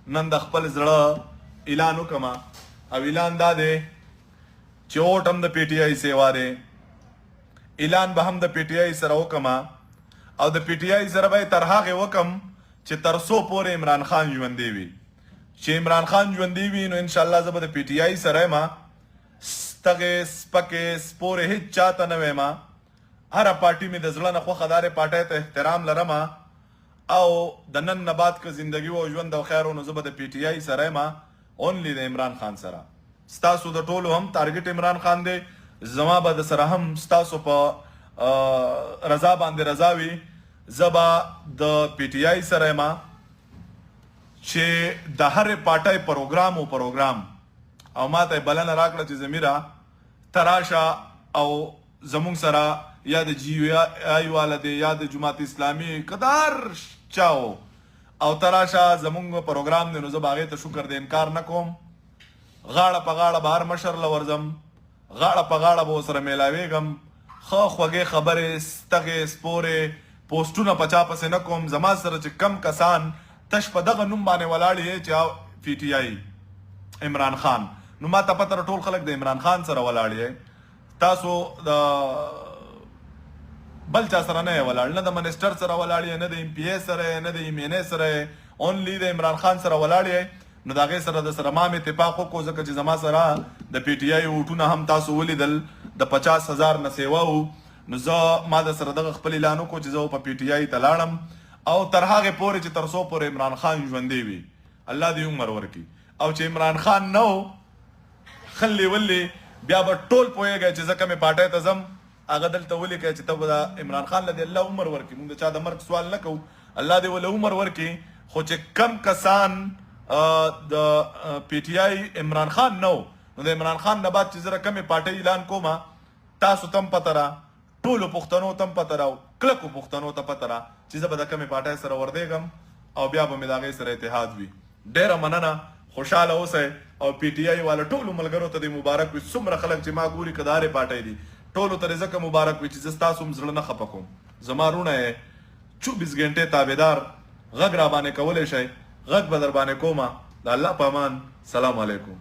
نن د خپل زړه اعلان وکم، او اعلان دا دی چې ووټ هم د پی ټی آی سیوا دی، اعلان به هم د پی ټی آی سره وکم، او د پی ټی آی سره به تر هغه وکم چې تر څو پورې عمران خان ژوندی وي. چې عمران خان ژوندی وي نو ان شاء الله زه به د پی ټی آی سره یم. ستغې سپکې سپورې هیڅ چاته نه وایم، هره پارټي مې د زړه نه خوښه ده، هرې پارټۍ ته احترام لرم، او د نن نه بعد که زندګي او ژوند او خیر نو زه به د پی ټی آی سره یم، اونلی د عمران خان سره. ستاسو د ټولو هم ټارګټ عمران خان دی، زما به د سره هم ستاسو په رضا باندې رضا وي. زه به د پی ټی آی سره یم چې د هرې پارټۍ پروګرام او پروګرام او ماته بلنه راکړه چې زمیره تراشه او زمونږ سره، یا د جی آی والا دی یا د جماعت اسلامي کدار چاو او تراشه زمونږ پروګرام دی، نو زه به هغې ته شکر دی انکار نه کوم. غاړه په غاړه به هر مشر له ورځم، غاړه په غاړه به ورسره میلاویږم، ښه خوږې خبرې، ستغې سپورې، پوسټونه په چا پسې نه کوم. زما سره چې کم کسان تش په دغه نوم باندې ولاړ یې چې پی ټی آی عمران خان، نو ما ته پته ټول خلک د عمران خان سره ولاړ یې، تاسو د بل چا سره نه ولاړ، نه د منسټر سره ولاړ یې، نه د ایم پی ای سره، نه د ایم این ای سره، اونلی د عمران خان سره ولاړ یې. نو د هغې سره د سره ما هم اتفاق وکړو، ځکه چې زما سره د پی ټی آی ووټونه هم تاسو ولیدل د 50,000 نه سیوا وو. نو زه ما د سره دغه خپل اعلان وکړو چې زه په پی ټی آی ته لاړم، او تر هغې پورې چې تر څو پورې عمران خان ژوندی وي، الله دې عمر ورکړي. او چې عمران خان نه خلې ولې بیا به ټول پوهېږئ چې زه کومې پارټۍ ته ځم. هغه دلته ولیکئ چې ته به د عمران خان له دې الله عمر ورکړي، موږ د چا د مرګ سوال نه کوو، الله دې وله عمر ورکړي. خو چې کم کسان د پی ټی آی عمران خان نه، نو د عمران خان نه بعد چې زه کومې پارټۍ اعلان کوم، تاسو تم پته را، ټولو پښتنو تم پته را، کلکو پښتنو ته پته را چې زه به د کومې پارټۍ سره وردېږم او بیا به مې د هغې سره اتحاد وي. ډېره مننه، خوشاله اوسئ، او پی ټی آی والا ټولو ملګرو ته دې مبارک وي. څومره خلک چې ما ګوري، که د هرې پارټۍ دي، ټولو ته دې ځکه مبارک وي چې زه ستاسو هم زړه نه خفه کوم. زما وروڼه یې، 24 ګنټې تابعدار، غږ را باندې کولی شئ، غږ به در باندې کومه. د الله په امان، سلام علیکم.